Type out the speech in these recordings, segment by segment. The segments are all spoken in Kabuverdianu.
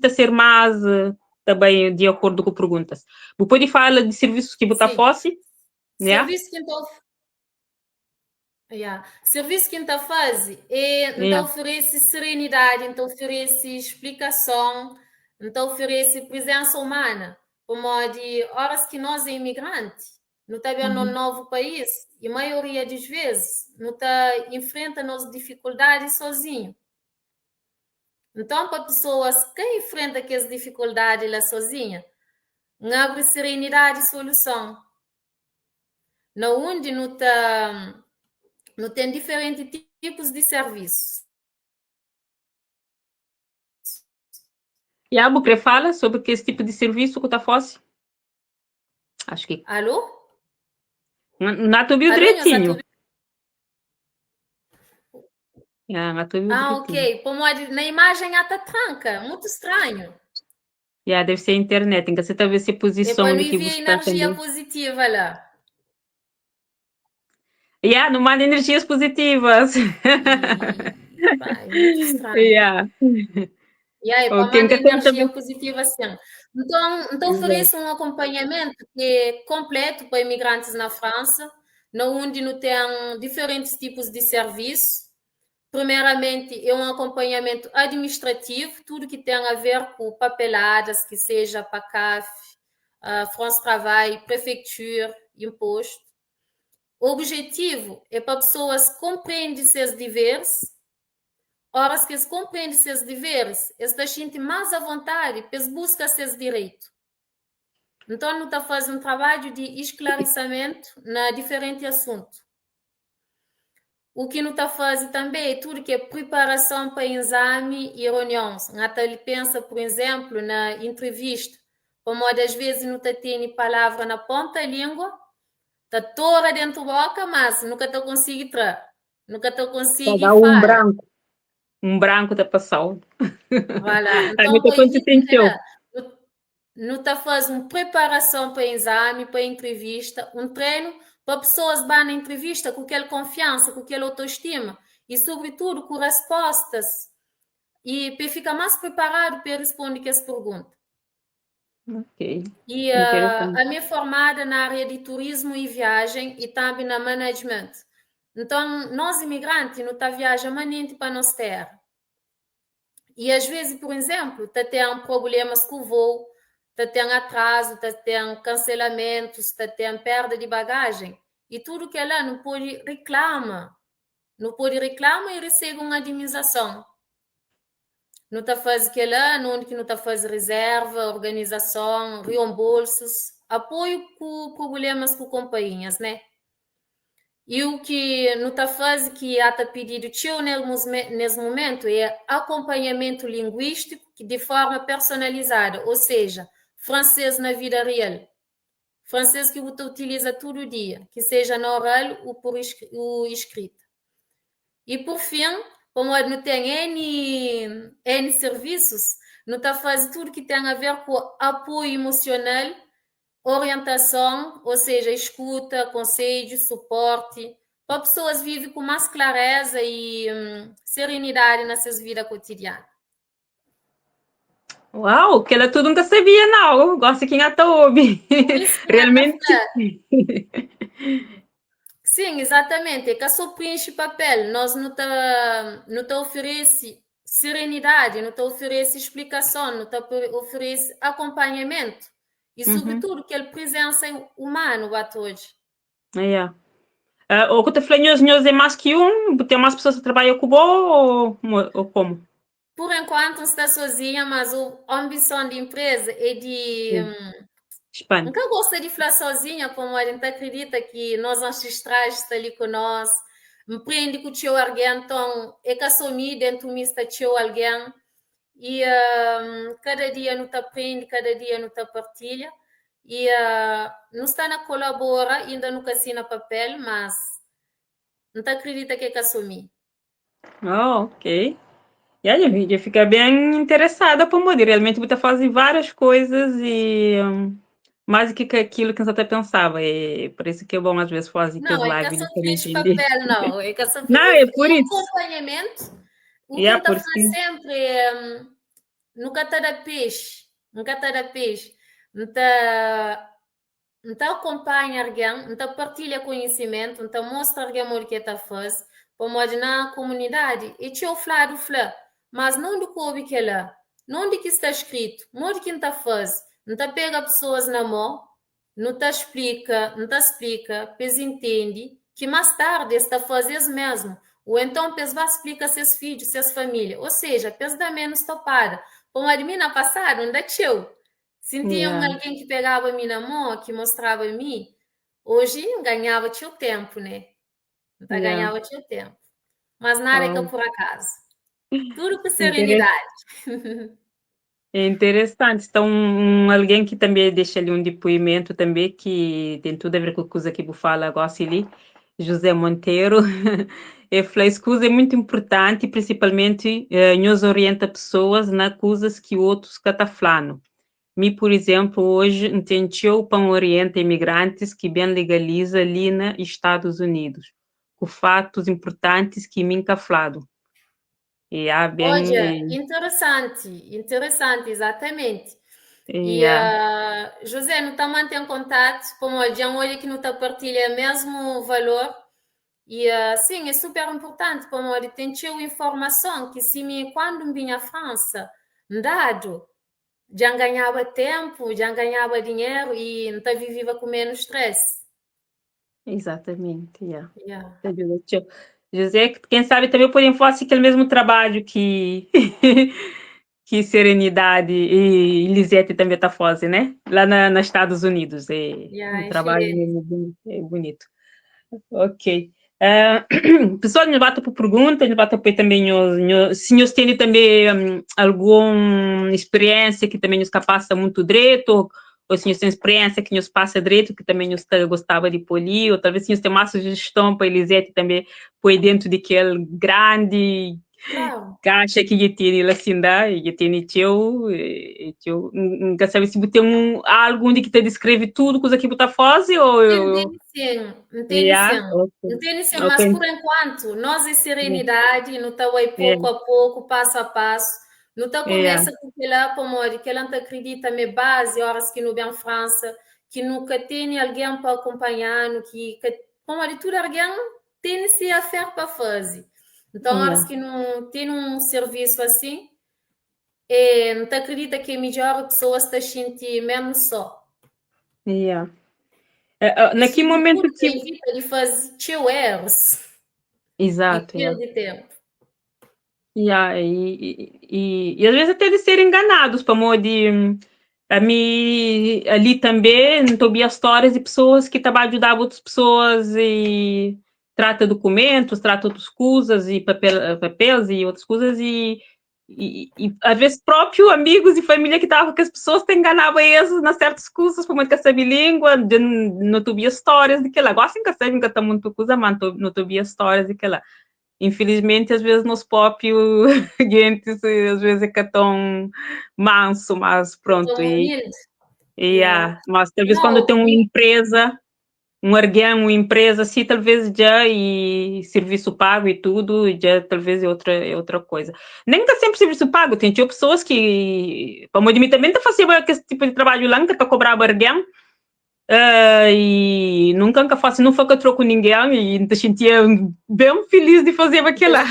ta ser más ta bai di akordu ku perguntas. Bu pode fala di sirvisus ki bu ta Sim. fase? Yeah. Sirvisu ki N ta of... yeah. Sirvisu ki N ta faze é N ta Yeah. oferese serenidadi, N ta oferese splikason, N ta oferese prizensa umana, pamodi óras ki nos é imigranti, nu ta ben na un novu país i maioria di vezis nu ta infrenta nos difikuldadi sozinhu. Nton, pa pesoas ka infrenta kes difikuldadi la sozinha, N abri Serenidadi Soluson, na undi nu ta nu ten diferenti tipus di servisus. Ya, bu kre fala sobri kes tipu di servisu ku ta fase? Acho que. Alô? N ta obiu Alô, nhos direitinho. ata Ya, N ta obiu Ah, direitinho. ok. Pamodi na imajen ata tranka, mutu stranhu. Ya, deve ser a internet. N ka sa ta vê se É posição pa nu onde que bu envia sta enerjia também. pozitiva la. Ya, nu manda energias positivas. E pá, é mutu stranhu. Ya. Ya, é pa Ok, N manda ka ten enerjia também. pozitiva sin. Nton, N ta Exato. oferese un akonpanhamentu ki é konpletu pa imigrantis na Fransa, na undi nu ten diferentis tipus di servisu. Primeramenti, é un akonpanhamentu administrativu, tudu ki ten a ver ku papeladas, ki seja pa CAF, France Travail, prefecture, impostu. Objetivu é pa pesoas konprende ses diveris. Óras ki es konprende ses diveris, es ta xinti más avontadi pa es buska ses direitu. Nton, nu ta faze un trabadju di isklarisamentu na diferenti asuntu. U ki nu ta faze tanbê é tudu ki é priparason pa inzami i runions. N ta pensa, pur izénplu, na intrivista, pamodi asvês nu ta tene palavra na ponta língua, ta tora déntu bóka, mas nu ka ta konsigi tra, nu ka ta Ta konsigi da un fala. branku. Un branku ta pasa-u. Voilà. Ami Nton, ta pa kontise ivita txeu. kel-la, nu, nu ta faze un priparason pa inzami, pa intrivista, un trenu pa pesoas ba na intrivista ku kel konfiansa, ku kel autostima i, sobritudu, ku respostas i pa e fika más priparadu pa e risponde kes pergunta. Ok. E Interessante. ami é formada na área di turismu i viajen i tambi na management. Nton, nos imigranti nu ta viaja manenti pa nos téra. I às vezes, por exemplo, ta ten problemas ku voo, ta ten atrazu, ta ten kanselamentus, ta ten perda di bagajen. I tudu kel-la nu pode riklama. Nu pode riklama i resebe un adimizason. Nu ta faze kel-la na undi ki nu ta faze rizerva, organizason, reembolsus, apoiu ku prublémas ku konpainhas, né? I u ki nu ta faze ki a ta pididu txeu nes mumentu é akonpanhamentu linguístiku di forma personalizada, ou seja, fransês na vida real. Fransês ki bu ta utiliza tudu dia, ki seja na oral u pur u iskrita. I pur fin, pamodi nu ten N N sirvisus, nu ta faze tudu ki ten a ver ku apoiu imusional, orientason, ou seja, iskuta, konsedju, suporti, pa pesoas vive ku más klareza i serenidadi na ses vida kotidianu. Uau, kel-la tudu N ka sabia nau, gosi ki N ata obi. Pur isu ki N ata Realmenti. fla. Sin, izatamenti, é ka so prinxi papel, nos nu ta nu ta oferese serenidadi, nu ta oferese splikason, nu ta oferese akonpanhamentu i sobritudu kel prizensa umanu ba ta odja. Yeah. Uh, o ku ta fla nhos, nhos é más ki un? Bu ten más pessoas ta trabalha ku bo ou, ou como? Por enquanto N sta sozinha, mas o ambison di empresa é di Expande. N ka gosta di fla sozinha pamodi N ta akredita ki nos ancestrais sta li ku nos. N prende ku txeu algen, nton é ka so mi, dentu mi sta txeu algen. I kada dia nu ta prende, kada dia nu ta partilha. I nu sta na kolabora, inda nu ka sina papel, mas N ta akredita ki é ka so mi. Oh, ok. Ya, dja fika ben interessada pamodi realmente bu ta faze várias coisas e mais do que aquilo que N sa ta pensaba. E por isso que é bom às vezes faze Não, kes é ka live só li pa preenche entender. papel, não. É ka só Não, é preenche. por É isso. acompanhamento. O que Yeah, N ta por isso fla que sempre é. Nu ka ta da pexi, N ka ta da pexi. N ta N ta akonpanha argen, N ta partilha konhisimentu, N ta mostra argen modi ki e ta faze, pamodi na komunidadi e txeu fladu fla, mas na undi ku obi kela? Na undi ki sta skritu? Modi ki N ta faze? N ta pega pesoas na mo, nu ta splika, N ta splika pa es intendi ki más tardi es ta faze es mesmu, o enton pa es ba splika ses fidju, ses família, o seja, pa es da menus topada, pamodi mi na pasadu N da txeu. Si N tinha un algen ki pegaba mi na mô, ki mostraba mi, oji N ganhaba txeu ténpu, né? N ta ganhaba txeu ténpu. Mas nada é ka pur akazu. Tudu ku serenidadi. É interesanti. Sta un algen ki tanbê dexa li un dipoimentu tanbê ki ten tudu a ver ku kuza ki bu fala gósi li, José Monteiro. El fla, Es kuza é muitu inpurtanti, prinsipalmenti nhos orienta pesoas na kuzas ki otus ka ta fla-nu. Mi, pur izénplu, oji N ten txeu pa N orienta imigrantis ki ben legaliza li na Stadus Unidus, ku fatus inpurtantis ki mi N ka fladu. Ya, ben. Odja, interesanti, interesanti, izatamenti. E José, nu ta mante en kontatu, pamodi dja N odja ki nu ta partilha mesmu valor. E sin, é super inpurtanti pamodi ten txeu informason ki si mi kuandu N binha Fransa, N dadu, dja N ganhaba ténpu, dja N ganhaba dinheru i N ta viviba ku ménus stress. Exatamente, yeah. Ta djuda txeu. José, quem sabe também podem fazer aquele mesmo trabalho que que Serenidade e Lisete também tá fazendo, né? Lá na Estados Unidos. É um trabalho mesmo é bonito. Ok. Pessoal, nhos bata por pergunta, nhos bata por também se nhos têm também alguma experiência que também nhos ka passa muito direito, ou se nhos têm experiência que nhos passa direito, que também nhos ta gostava de pôr ali, ou talvez se nhos têm mais sugestão para Elisete também pôr dentro daquele grande caixa que dja tene lá assim dá, dja tene txeu, txeu. N ka sabe se bu ten algo onde que ta descreve tudo coisa que bu ta faze ou N tene sim, N tene sim. N tene sim, mas por enquanto, nós é serenidade, nu ta bai pouco a pouco, passo a passo. Nu ta começa ku kela pamodi kela N ta acredita ma é base horas ki nu ben França, ki nu ka tene alguém pa acompanha-nu, ki ka, pamodi tudo alguém tene se afer pa faze. Nton, óras ki nu ten un sirvisu asin, e N ta akredita ki é midjór pesoas ta xinti ménus só. Yeah. Na ki momentu ki. Evita di faze txeu erus. Exato. I perde ténpu. Yeah, e às vezes até de ser enganados, pamodi ami ali também N ta obia histórias de pessoas que ta ba ajudaba outras pessoas e trata documentos, trata outras coisas e papel, papéis e outras coisas e às vezes próprio amigos e família que tava com as pessoas te enganava eles na certas coisas, pamodi ka sabe língua, de não ta obia histórias de kela. Gosi nka sabe, nka ta muito coisa, mas não ta obia histórias de kela. Infelizmente, às vezes, nos próprios gentes, às vezes é que é tão manso, mas pronto. Tão humilde. Yeah. Mas talvez Não, quando tem uma empresa, um alguém, uma empresa, assim, talvez já e serviço pago e tudo, já talvez é outra coisa. Nem que sempre serviço pago, tem tipo pessoas que, para mim também tá fazendo esse tipo de trabalho lá, que tá cobrando alguém, e nunca nunca faço, não foi que eu troco ninguém e me sentia bem feliz de fazer aquilo lá.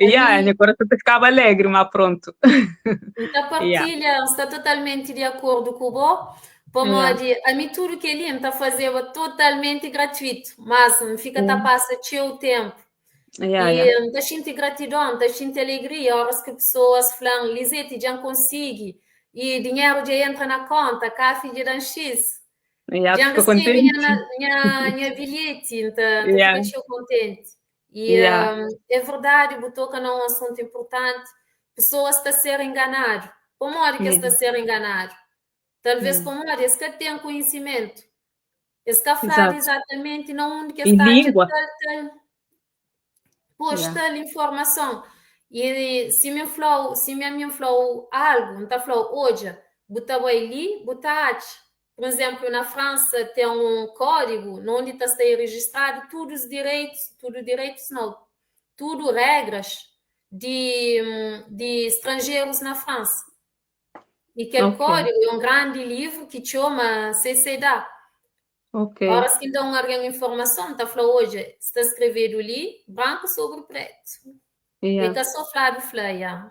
Yeah, minha coração ficava alegre, mas pronto. Então partilha, está totalmente de acordo com o Bo. Pamodi ami tudo que ele está fazendo totalmente gratuito, mas não fica tá passa txeu tempo. E ta xinti gratidon, ta xinti alegria horas ki pessoas flan, Lisete, dja N konsigi, e dinheru dja entra na konta, kafi dja dan X, Yeah, dja N fica resebe contente. nha bilheti, N ta fika txeu kontenti. E é verdadi, bu toka na un asuntu inpurtanti, pessoas ta ser enganadu. Pamodi ki es ta ser enganadu? Talvez pamodi es ka ten konhisimentu. Es ka fladu izatamenti na undi ki es E ta atxa língua. tal, tal, pois, tal informason. E si mi fla-u, si mi ami fla-u algu, N ta fla-u, odja, bu ta bai li, bu ta atxa. Pur izénplu, na Fransa ten un kódigu na undi ta sta rejistradu tudu direitus, tudu direitus nau, tudu régras di, di stranjerus na Fransa. E kel Ok. kódigu é un grandi livru ki txoma CCDA. Ok. Óras ki N da un algen informason, N ta fla, Odja, sta skrebedu li, branku sobri pretu. É Yeah. ka sô fladu fla, ya.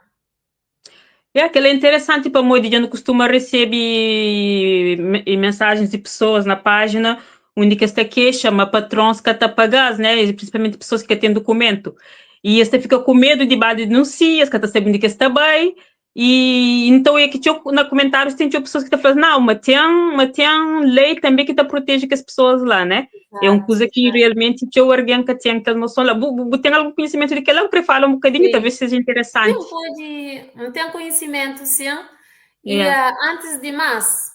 Yeah, kel-la é interesanti pamodi dja nu kustuma resebe mensajens di pesoas na pájina undi ki es ta kexa ma patrons ka ta paga-s, né, prinsipalmenti pesoas ki ka ten dukumentu. I es ta fika ku medu di ba denunsia, es ka ta sabe undi ki es ta bai. I então é ki txeu na kumentárius ten txeu pesoas ki ta fla nau, ma ten, ma ten lei tanbê ki ta proteje kes pesoas lá, né? É un Exato, kuza ki exato. realmenti txeu argen ka ten kel noson lá. Bu, bu, bu ten algun konhisimentu di kel-la? Bu kre fala un bokadinhu? Sim. Talvez seja Sim, interesanti. pode, N ten konhisimentu, sim. E Yeah. antis di más,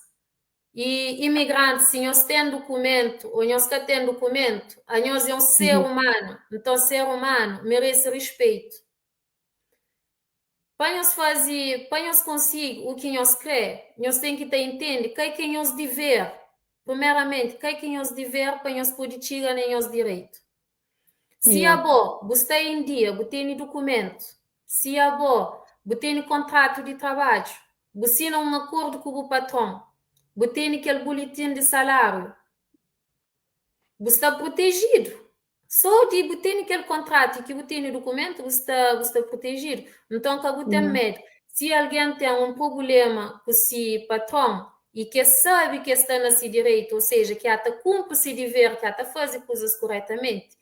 e imigrantis, si nhos ten dukumentu ô nhos ka ten dukumentu, anhos é un ser umanu. Nton, ser umanu merese rispeito. Pa nhos faze, pa nhos konsigi u ki nhos kre, nhos ten ki ta intende kai ki é nhos diver, primeramenti, kai ki é nhos diver pa nhos pode txiga na nhos direitu. Si Yeah. abo bu sta em dia, bu tene dukumentu, si abo bu tene kontratu di trabadju, bu sina un akordu ku bu patron, bu tene kel bulitin di saláriu, Bu sta protejidu. Sô di bu tene kel kontratu i ki bu tene dukumentu, bu sta bu sta protejidu. Nton ka bu ten medu. Si algen ten un prubulema ku si patron i ki es sabe ki es sta na si direitu, ô seja, ki a ta kunpri si diver, ki a ta faze kuzas kuretamenti.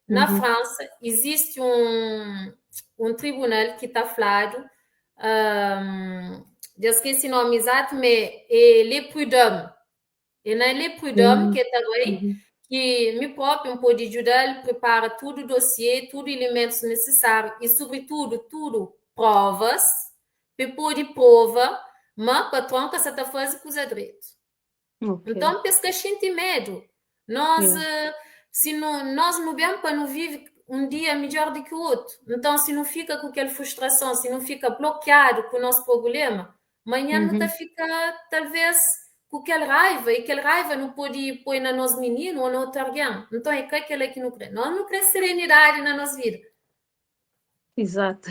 Na Fransa, izisti un un tribunal ki ta fladu, dja skese nomi izatu, ma é les prud'hommes. É na Les Prud'hommes ki el ta bai, ki mi própi N pode djuda-l pripara tudu dosiê, tudu ilimentus nisisáriu i, sobritudu, tudu próvas pa el pode prova ma patron ka sa ta faze kuza dretu. Nton, pa es ka xinti medu. Nos, si nu, nos nu ben pa nu vive un dia midjór di ki otu. Nton, si nu fika ku kel frustrason, si nu fika blokiadu ku nos prubléma, Manhan nu ta fika talvês ku kel raiva, i kel raiva nu pode poi na nos mininu ô na otu algen. Nton é ka kel-la ki nu krê. Nos nu krê serenidadi na nos vida. Exato.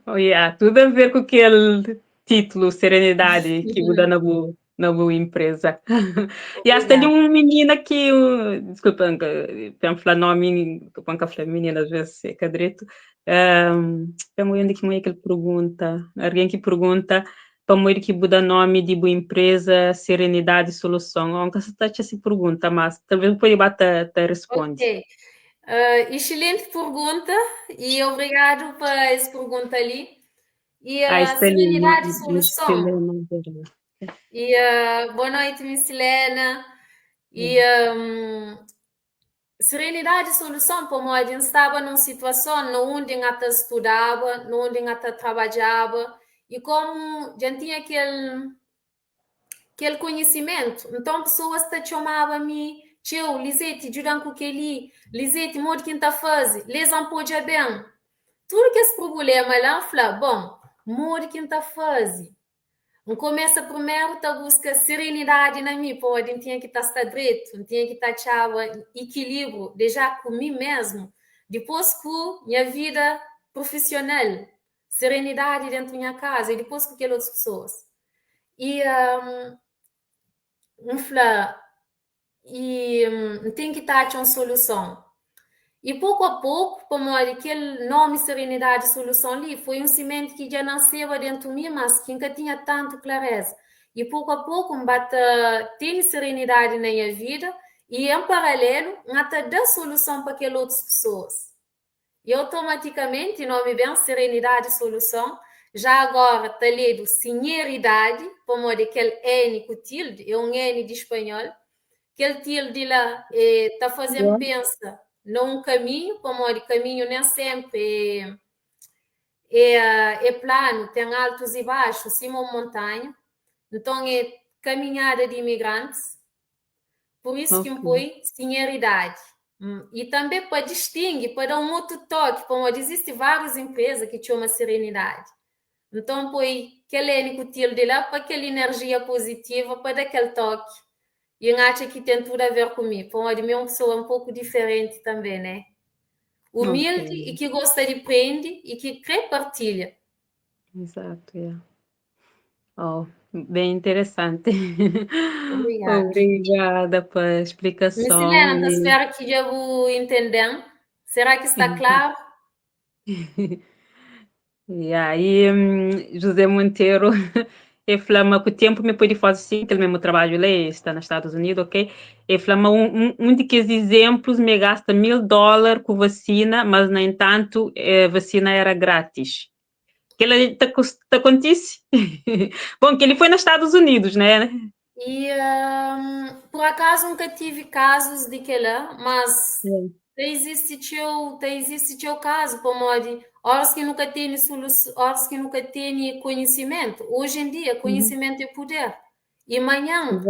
Oh, yeah, tudo a ver ku kel titulu Serenidade ki bu da na bu na bu empresa. E hasta ali Obrigada. un menina ki desculpa, nka pa N fla nomi, pa N ka fla menina às vezes é ka dretu. Ten un di ki mui kel pergunta, algen ki pergunta pamodi ki bu da nomi di bu empresa Serenidade Soluson. Oh, N ka sa ta atxa si pergunta, mas talvez bu pode ba ta, ta responde. Ok. Excelente pergunta e obrigado pa es pergunta li. E Ah, sta li, Serenidade Miss Soluson. Helena Bernardo. E boa noite, Miss Helena. E Serenidadi soluson pamodi N staba nun situason na undi N ata studaba, na undi N ata trabadjaba i komu dja N tinha kel kel konhisimentu, nton pesoas ta txomaba mi txeu, Lizeti, djuda-m ku kel-li, Lizeti, modi ki N ta faze, Leza N pode ben. Tudu kes prubléma la N fla, bon, modi ki N ta faze? N kumesa primeru ta buska serenidadi na mi, pamodi N tinha ki ta sta dretu, N tinha ki ta atxaba ikilibru deja ku mi mesmu, dipôs ku nha vida prufisional, serenidadi dentu nha kaza i dipôs ku kel otus pesoas. I N fla, i N ten ki ta atxa un soluson. I poku a poku, pamodi kel nomi Serenidadi Soluson li foi un simenti ki dja naseba dentu mi, mas ki N ka tinha tantu klareza. I poku a poku N ba ta tene serenidadi na nha vida i en paralelu N ata da soluson pa kel otus pesoas. I automaticamente nomi ben Serenidade Soluson, já agora ta ledu Sinheridade, pamodi kel N ku tilde é un N di spanhol, kel tilde la é ta faze-m pensa na un kaminhu, pamodi kaminhu nen senpri é é planu, ten altus i baxu, sima un montanha. Nton é kaminhada di imigrantis. Pur isu ki N poi Sinheridade. I tanbê pa distingi, pa da un otu toki, pamodi izisti várius inpreza ki txoma Serenidade. Nton, poi kel N ku tilde la pa kel inerjia pozitiva, pa da kel toki. I N atxa ki ten tudu a ver ku mi, pamodi mi é un pesoa un poku diferenti tanbê, né? Humildi i ki gosta di prende i ki krê partilha. Exato, yeah. Oh, bem interessante. Obrigada. Obrigada pela Miss explicação Helena, ta e spera ki dja bu intende-m. Será ki sta klaru? E aí, José Monteiro, ele fala, mas com o tempo me pode fazer sim, aquele mesmo trabalho lá, ele está nos Estados Unidos, ok? Ele fala, mas um de que exemplos me gasta $1000 com vacina, mas, no entanto, a vacina era grátis. Que ele tá, tá acontece? Bom, que ele foi nos Estados Unidos, né? E por acaso nunca tive casos de que lá, mas ta existe txeu, ta existe txeu caso, pamodi horas que nunca tene solução, horas que nunca tene conhecimento. Hoje em dia, conhecimento é poder. E manhã,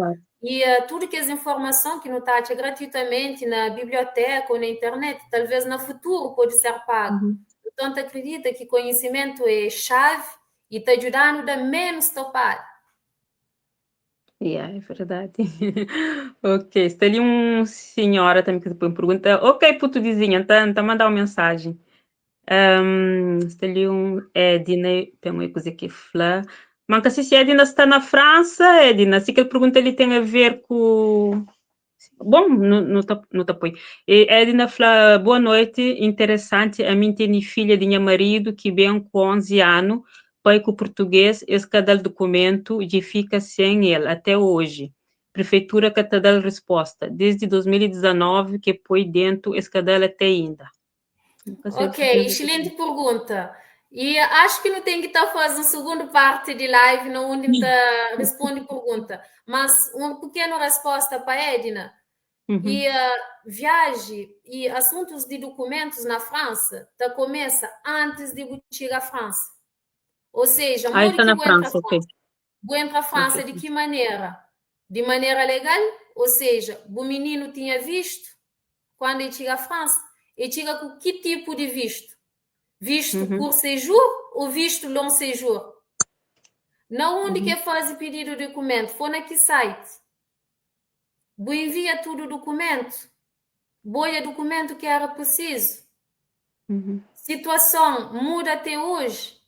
e tudo que as informação que não tá atxa gratuitamente na biblioteca ou na internet, talvez no futuro pode ser pago. Então, te acredita que conhecimento é chave e te ajudando a dar menos topado. Yeah, é verdade. Ok, está ali um senhora também que depois me pergunta, ok, puto dizinha, então, então mandar uma mensagem. Está ali um Edna, tem uma coisa que fala. Manca se Edna está na França, Edna, se que ele pergunta ali tem a ver com... Bom, não, não tá, não tá põe. E Edna fala, boa noite, interessante, a mim tem filha de meu marido que vem com 11 anos, pai com português, esse cada documento de fica sem ele até hoje. Prefeitura que te dá resposta, desde 2019 que põe dentro esse cadal até ainda. Nunca sei Ok, se tem a ver com excelente pergunta. E acho que não tem que estar fazendo segunda parte de live, não onde tá responde pergunta. Mas uma pequena resposta para Edna. E viagem e assuntos de documentos na França tá começa antes de chegar à França. Ou seja, Ah, modo está que na vou entrar França, ok. França. Vou entrar à França de que maneira? De maneira legal? Ou seja, o menino tinha visto quando ele chega à França, ele chega com que tipo de visto? Visto court séjour ou visto long séjour? Na onde que faz o pedido de documento? Foi na que site? Vou envia tudo o documento. Boia documento que era preciso. Situação muda até hoje.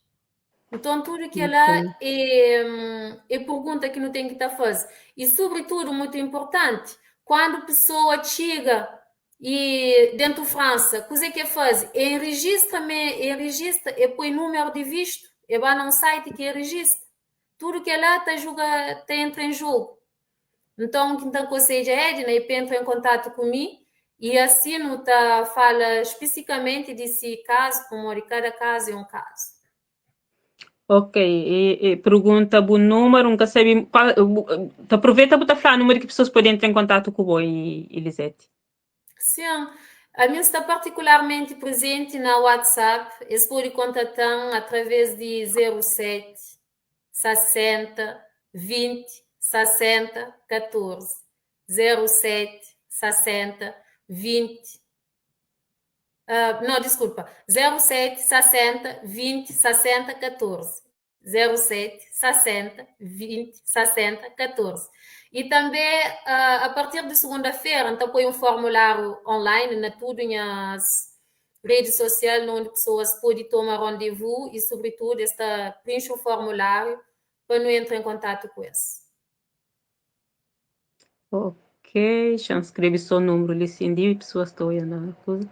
Então, tudo que ela é pergunta que não tem que estar fazendo. E, sobretudo, muito importante, quando a pessoa chega e dentro da França, coisa que faz? É enregistra-me, é registra, e põe número de visto, e vai num site que registra. Tudo que ela tá julga, tá entra em jogo. Então, quem tá aconselha a Edna, e entra em contato comigo, e assim não tá, fala especificamente desse caso, como de cada caso é um caso. Ok, e pergunta o número, nunca sabe, qual, te aproveita para falar o número que pessoas podem entrar em contato com o Elisete. Sim, a minha está particularmente presente na WhatsApp, eles podem contatar através de 07 60 20 60 14. 07 60 20, não, desculpa, 07 60 20 60 14. 07 60 20 60 14. E também, a partir de segunda-feira, então põe um formulário online na tudo nas redes sociais, onde pessoas podem tomar rendezvous e, sobretudo, esta, preenche o formulário para não entrar em contato com esse. Ok, já escrevi só o número ali, sim, de pessoas estão olhando a coisa.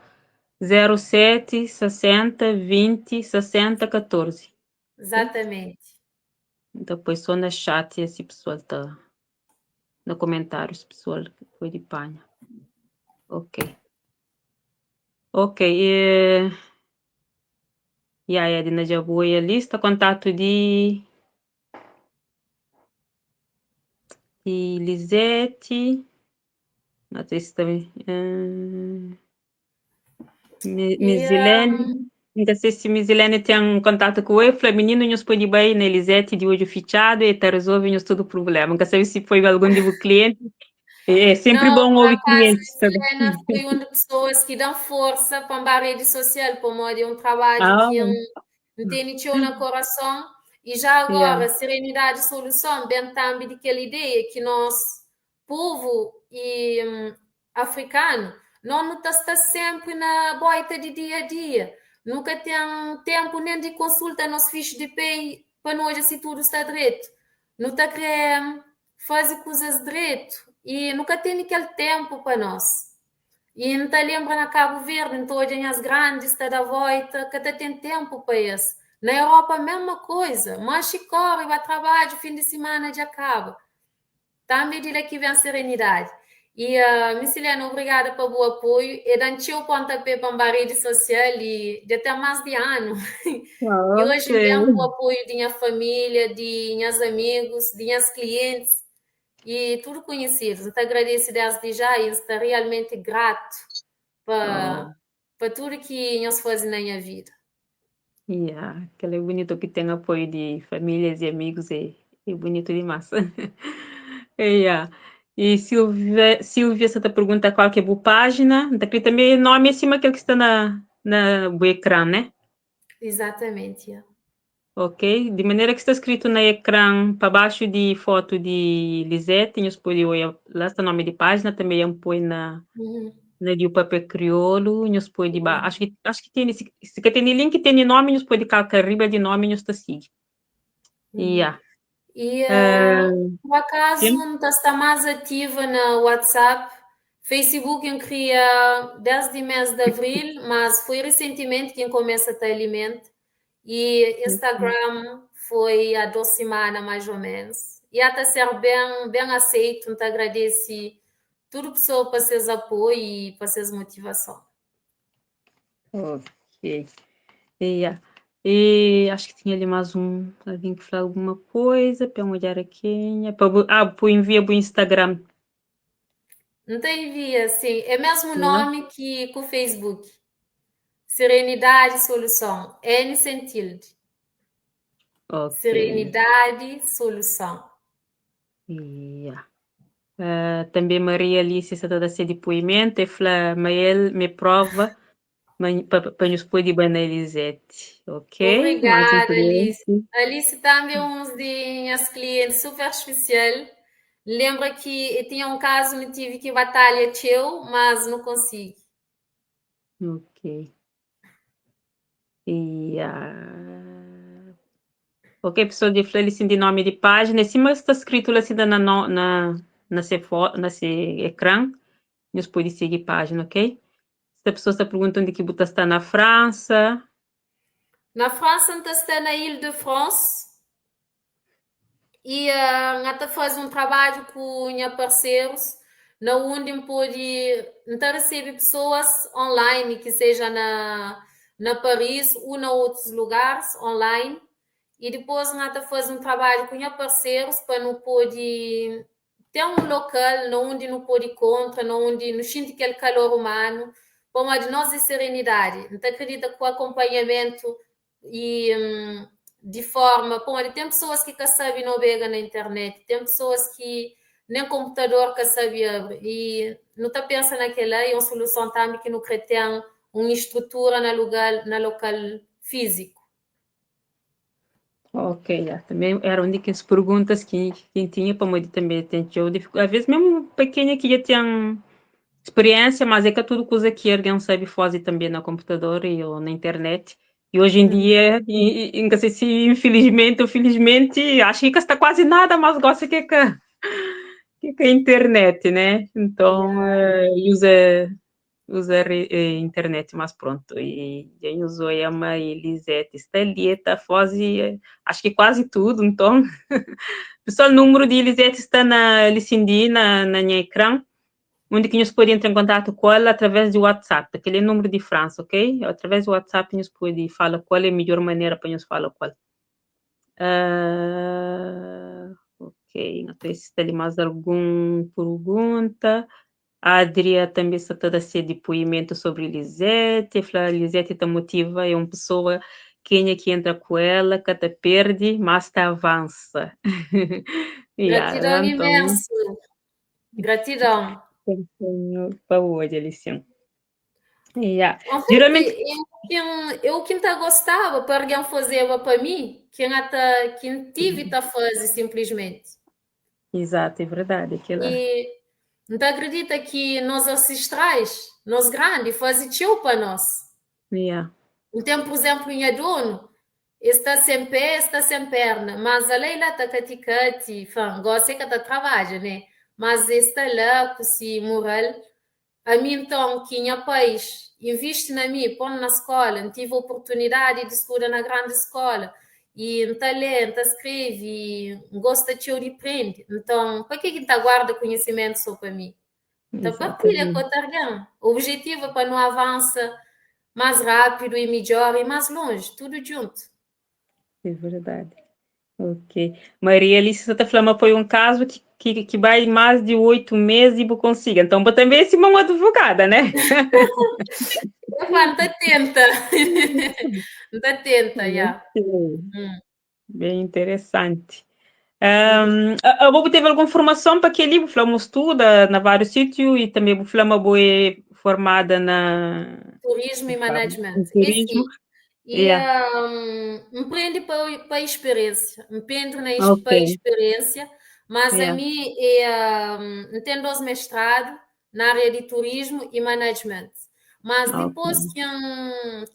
07 60 20 60 14. Exatamente. Então, depois só na chat esse pessoal tá no comentários, pessoal que foi de panha. Ok. Ok. E aí, Edna já vou a lista, contato de Lisete. Não sei se também. Misilene. Não sei se Misilene tem um contato com ele. Falei, menino, nós pode bem na Elisete de olho fechado e tá resolve nos todo o problema. Nunca sei se foi algum de cliente. É sempre Não, bom por ouvir acaso, clientes também. Helena foi uma das pessoas que dão força para a rede social, para é um trabalho que não tem no coração. E já agora, Serenidade e Solução, bem também daquela ideia que nós, povo e africano, Nós nu ta sta sénpri na bóita di dia-a-dia. Nu ka ten ténpu nen di konsulta nos fixi di pei pa nu odja si tudu sta dretu. Nu ta krê faze kuzas dretu i nu ka tene kel ténpu pa nos. I N ta lenbra na Kabu Verdi, N ta odja nhas grandis ta da vóita, ka ta ten ténpu pa es. Na Europa, mesma koza. Manxe kóre, ba trabadju, fin di simana dja kaba. Tanbe di la ki ben serenidadi. I Miciliana, obrigada pa bu apoiu. E da-m txeu pontapé pa N ba redi sosial i dja ten más di anu. I oji N ben ku apoiu di nha família, di nhas amigus, di nhas klientis i tudu konhisidus. N ta agradese desdi ja i N sta realmenti gratu pa pa tudu ki nhos faze na nha vida. Yeah, kel é bunitu ki ten apoiu di famílias i amigus é, é bunitu dimás. Yeah. E Silvia, Silvia sta ta pergunta qual que é bu página. N ta kre tanbê nome é sima kel ki sta na, na bu ekran, né? Exatamente, yeah. Ok, di manera ki sta skritu na ekran pa baxu di fotu di Lisette, nhos pode oia la sta nomi di pájina, tanbe N poi na na di Papia Kriolu, nhos pode ba, acho ki acho ki tene, si, si ka tene link, tene nomi, nhos pode kalka riba di nomi, nhos ta sigi. Yeah. E por acaso N ta sta más ativa na WhatsApp, Facebook N kria desdi mês di abril, mas foi resentimenti ki N kumesa ta alimenta. E Instagram foi há 2 simana mais ou menos. E a ta ser bem, bem aceito. N ta agradece tudo pessoa pa ses apoio e pa ses motivason. Ok. Yeah. E acho que tinha ali mais um, alguém que falou alguma coisa, para eu olhar aqui. Ah, bu envia pro Instagram. N ta envia, sim. É mesmo nome que com o Facebook. Serenidade Soluson. N sem tilde. Ok. Serenidade Soluson. Yeah. Tanbê Maria Alice sa ta da se depoimento, e fla ma el me prova ma, pa, pa nhos pode ba na Elisete. Ok? Mais um Obrigada, Alice. cliente. Alice também é um de minhas clientes super especial. Lembra que eu tinha um caso, me tive que batalha teu, mas não consegui. Ok. Yeah. Ok, pessoal de fla ali sim de nome de página, em cima está escrito lá assim na na na na se fo, na se ecrã, nhos pode seguir página, ok? Se a pessoa está perguntando onde que bu ta sta na França. Na França, N ta sta na Île-de-France e N ta faze um trabalho ku nha parceiros na onde N pode N ta recebe pessoas online que seja na na Paris ou na outros lugares online e depois N ta faze um trabalho ku nha parceiros pa nu pode ter um local na onde nu pode encontra, na onde nu sinti aquele calor humano, pamodi nós é serenidade. N ta acredita que o acompanhamento e de forma, pamodi tem pessoas que ka sabe navega na internet, tem pessoas que nem computador ka sabe abrir e nu ta pensa naquela é uma solução também que nu kre ten uma estrutura na lugar na local físico. Ok, já. Também era uma das perguntas que quem tinha para mim também tem txeu dificuldade. Às vezes mesmo pequena que já tem experiência, mas é que tudo coisa que alguém sabe fazer também no computador e ou na internet. E hoje em dia, e não sei se infelizmente ou felizmente, acho que está quase nada mais gosta que a internet, né? Então, usa usa internet, mas pronto. E quem usou é a Elisete está ali, está faz acho que quase tudo, então. Pessoal, o número de Elisete está na Licindi, na, na minha ecrã, onde que nós pode entrar em contato com ela através do WhatsApp, aquele número de França, ok? Através do WhatsApp nós pode falar com ela, é a melhor maneira para nós falar com ela. Ok, não sei se está ali mais alguma pergunta. A Adria também está a dar seu depoimento sobre Elisete. Fala, Elisete te motiva, é uma pessoa quem é que entra com ela, que te perde, mas te avança. Yeah, Gratidão então, imenso. Gratidão. Para hoje, Alicia. Yeah. Geralmente, eu quem tá gostava para alguém fazer para mim, quem até quem tive tá fazer simplesmente. Exato, é verdade. Aquela... E N ta akredita ki nos ansistrais, nos grandi, faze txeu pa nos. Yeah. N ten, pur izénplu, nha donu, el sta sen pé, el sta sen perna, mas ala el la ta kati-kati, fla, gósi el ka ta trabadja, né? Mas el sta la ku si mural. Ami, nton, ki nha pais invisti na mi, pô-m na skóla, N tive oportunidadi di studa na grandi skóla i N ta lé, N ta skrebe i N gosta txeu di prende. Nton, pakê ki N ta guarda konhisimentu sô pa mi? N ta partilha ku Exatamente. otu algen. Obijetivu é pa nu avansa más rápidu i midjór i más lonji, tudu djuntu. É verdadi. Ok. Maria Alice sa ta fla ma foi um caso que vai mais de 8 meses e bu consiga. Então, bu também é sima uma advogada, né? Epá, N ta tenta. N ta tenta, ya. Ok. Bem interessante. A bo bu teve alguma formação pa kel-li? Bu fla ma bu studa na vários sítiu e também bu fla ma bo é formada na Turismo e management. Em turismo. E sim. E N prende pa experiência. N prende na pa experiência, mas a mi é, N ten 2 mestradu na área di turismo e management. Mas dipôs ki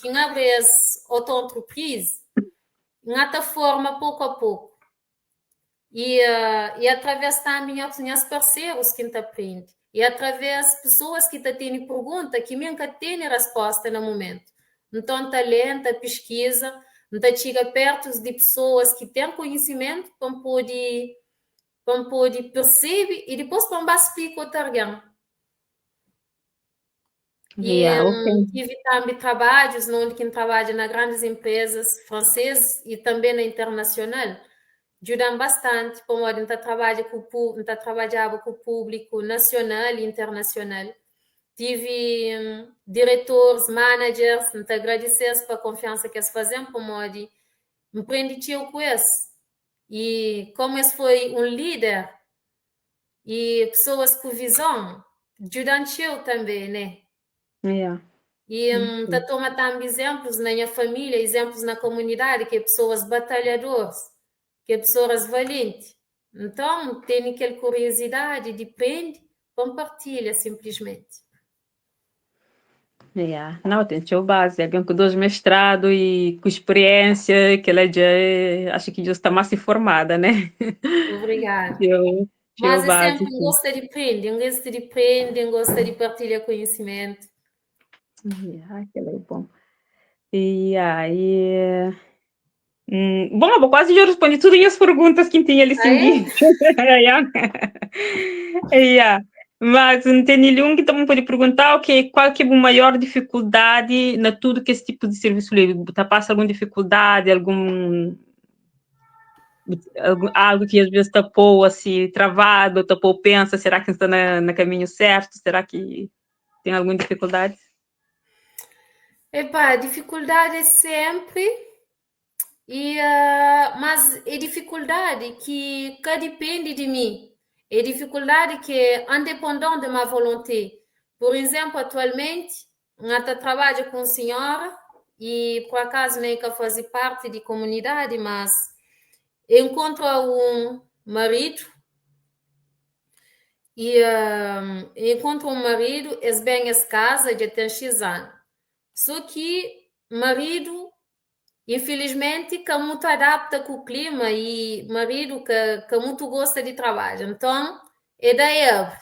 N abri es auto-entreprise, N ata forma poku a poku. E, e através tambi nhas parserus ki N ta prende. E através pesoas ki ta tene pergunta ki mi N ka tene rasposta na mumentu. Nton N ta lé, N ta piskiza, N ta txiga pertu di pesoas ki ten konhisimentu pa N pode pa N pode persebe i dipôs pa N ba splika otu algen. E Yeah, ok. N tive tambi trabadjus na undi ki N trabadja na grandis enprezas fransês i tanbe na internasional. Djuda-m bastanti pamodi N ta trabadja ku pu N ta trabadjaba ku públiku nasional i internasional. Tive diretoris, managers, N ta agradise-s pa konfiansa ki es faze-m pamodi N prende txeu ku es. I komu es foi un líder i pesoas ku vizon, djuda-m txeu tanbe, né? Yeah. I N ta toma tanbe izenplus na nha família, izenplus na komunidadi, ki é pesoas batalhadoris, ki é pesoas valenti. Nton, N tene kel kuriozidadi di prende pa N partilha, sinplismenti. Yeah. Não, tem txeu base, algen ku 2 mestradu i ku speriênsia, kel-la dja é, acho ki dja sta más informada, né? Obrigada. Txeu, txeu Mas é base, sempre N sim. gosta di prende, N gosta di prende, N gosta di partilha konhisimentu. Yeah, kel-la é bom. Yeah, e bom, bo quase já respondi tudo as perguntas que tinha ali Ah, é? Yeah. Yeah. Mas não tem nenhum que também pode perguntar, ok, qual que é a maior dificuldade na tudo que esse tipo de serviço livre? Tá passa alguma dificuldade, algo que às vezes tapou assim, travado, tapou, pensa, será que está na caminho certo? Será que tem alguma dificuldade? Epá, dificuldade é sempre, mas é dificuldade que ka depende de mim. É dificuldade que é independente de ma volonté. Por exemplo, atualmente, N ta trabalha com senhora e por acaso nem que faz parte de comunidade, mas encontro um marido e encontro um marido, es bem es casa, já tem X anos. Só que marido, infelizmente, que muito adapta com o clima e marido que muito gosta de trabalho. Então, é da abre.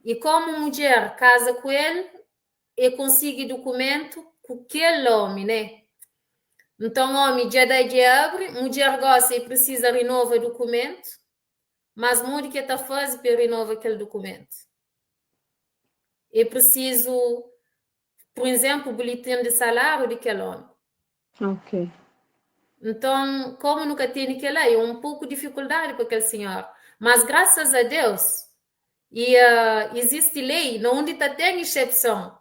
E como mulher casa com ele, e consegue documento com aquele homem, né? Então, homem já dá de abre, mulher gosta e precisa renovar documento, mas mundo que está fazendo para renovar aquele documento. É preciso, por exemplo, o boletim de salário daquele homem. Então, como nunca tem aquele lá, é um pouco de dificuldade para aquele senhor. Mas, graças a Deus, e existe lei onde tá tem exceção.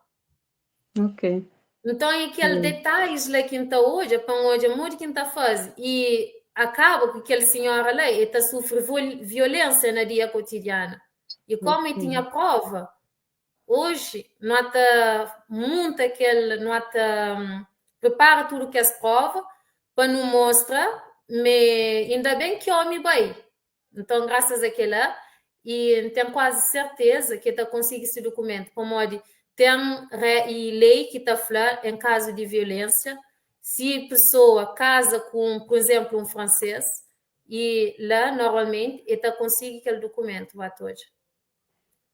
Então, é aquele detalhes lá que tá hoje, para hoje, muito que tá faz. E acaba com aquele senhor lá, ele tá sofre violência na dia cotidiana. E como ele tinha prova, hoje, não tá muito aquele, não tá, prepara tudo que as prova para não mostrar, mas ainda bem que homem vai. Então, graças àquela, I N ten kuazi serteza ki el ta konsigi se dukumentu, pamodi ten re i lei ki ta fla en kazu di violensia, si pesoa kaza ku un, pur izenplu, un fransês, i la normalmenti el ta konsigi kel dukumentu. Ba ta odja.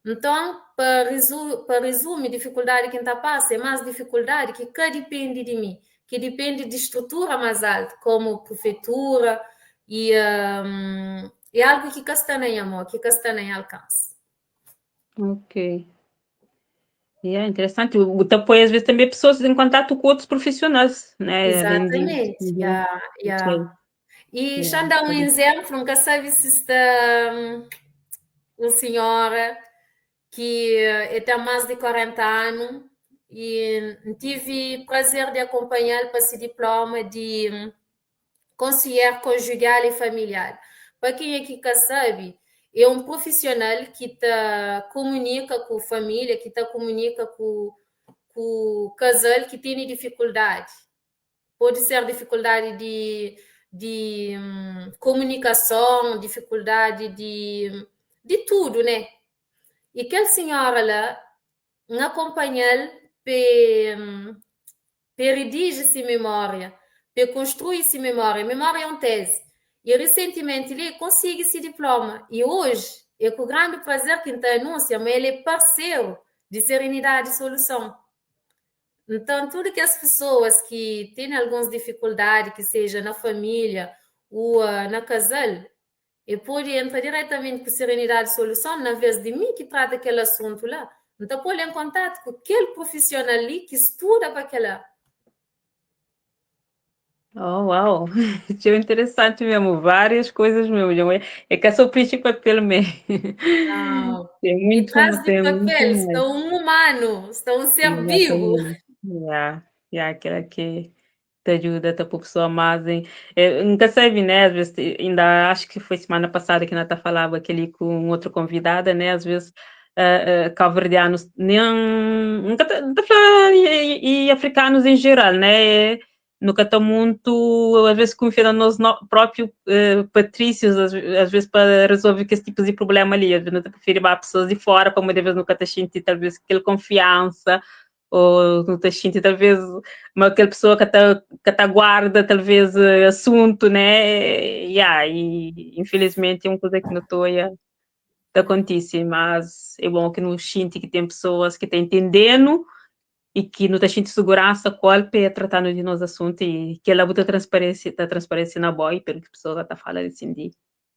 Nton, pa rizu pa rizumi, difikuldadi ki N ta pasa é más difikuldadi ki ka dipende di mi, ki dipende di strutura más altu, komu prefeitura i é algu ki ka sta na nha mô, ki ka sta na nha alkansi. Ok. Yeah, interesanti. Bu ta poi às vezes tanbê pesoas em kontatu ku otus profissionais, né? Além di. Exatamente, yeah, yeah. Ok. E Yeah, xa N da un izénplu, N ka sabe si sta un sinhora ki e ten más di 40 anu i N tive prazer di akonpanha-l pa se diploma di konsier konjugal i familiar. Pa kenha ki ka sabe, é un prufisional ki ta kumunika ku família, ki ta kumunika ku ku kazal ki tene difikuldadi. Pode ser difikuldadi di di komunikason, difikuldadi di di tudu, né? I kel sinhora la, N akonpanha-l pe pe rediji si memória, pe konstrui si memória. Memória é un tezi. I risentimenti li, el konsigi si diploma. I oji, é ku grandi prazer ki N ta anúnsia ma el é parseru di Serenidadi Soluson. Nton, tudu kes pesoas ki tene alguns difikuldadi, ki seja na família u na kazal, e pode entra diretamenti ku Serenidadi Soluson, na vez di mi ki trata kel asuntu la, N ta pô-l en kontatu ku kel prufisional li ki studa pa kel-la. Oh, uau! Txeu interesanti mesmu, várias coisas mesmu. Dja oi, é ka só prixi papel mê. Nau. Tem Di muito, trás di tem muito papel sta mais. un umanu, sta un ser bibu. Exatamente. Yeah, yeah, aquela que te ajuda, te pô pessoa mais em. Nunca sabe, né? Às vezes, ainda acho que foi semana passada que a Nata falava aquele com outra convidada, né? Às vezes, cabo-verdianos, nem, nunca ta, ta fala, e africanos em geral, né? Nunca tá muito, às vezes, confia nos nossos próprios patrícios, às vezes, para resolver aqueles tipos de problema ali. Às vezes, não prefere para pessoas de fora, para muitas vezes nunca tá sentindo, talvez, aquela confiança, ou não tá sentindo, talvez, uma aquela pessoa que tá guarda, talvez, assunto, né? Yeah, e, infelizmente, é uma coisa que não tô a tá acontece, mas é bom que não sente que tem pessoas que tá entendendo e que não tá sentindo segurança qual para tratando de nosso assunto e que ela bota transparência, tá transparência na boa e pelo que a pessoa tá falando assim de.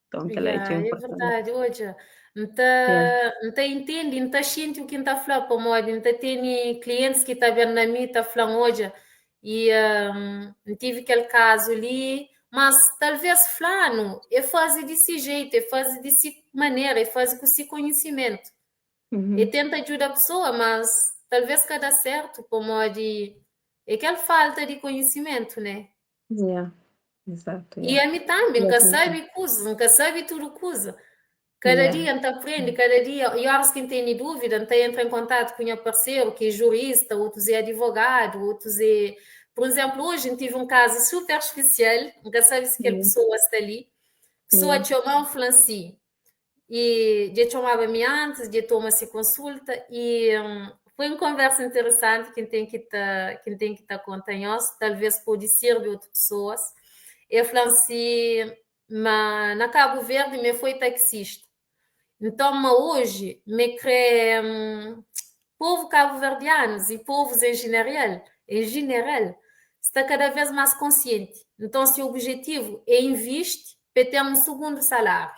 Então, que ela é Yeah, é importante. verdadi. Odja, N ta, Yeah. N ta intende, N ta xinti u ki N ta fla, pamodi N ta tene klientis ki ta ben na mi ta fla-m, odja, i N tive kel kazu li, mas talvês flanu é faze di si jeitu, é faze di si manera, é faze ku si konhisimentu. É tenta djuda pesoa, mas talvês ka da sertu, pamodi é kel falta di konhisimentu, né? Yeah, exato, I yeah. ami tambi, N ka sabe kuzas, N ka sabe tudu kuza. Kada dia N ta prende, kada dia, i óras ki N tene dúvida, N ta entra en kontatu ku nha parseru ki é jurista, otus é adivogadu, otus é. Pur izénplu, oji N tive un kazu super spesial, N ka sabe si kel pesoa sta li. Pesoa txoma-m, fla-m si, i dja txomaba mi antis, dja toma si konsulta i foi un konversa interesanti ki N ten ki ta ki N ten ki ta konta nhos, talvês pode sirbi otu pesoas. El fla-m si ma na Kabu Verdi mi foi taxista. Nton ma oji mi kre povu kabuverdianus i povus en jineral, en jineral, sta kada vês más konsienti. Nton si obijetivu é invisti pa ten un sugundu saláriu.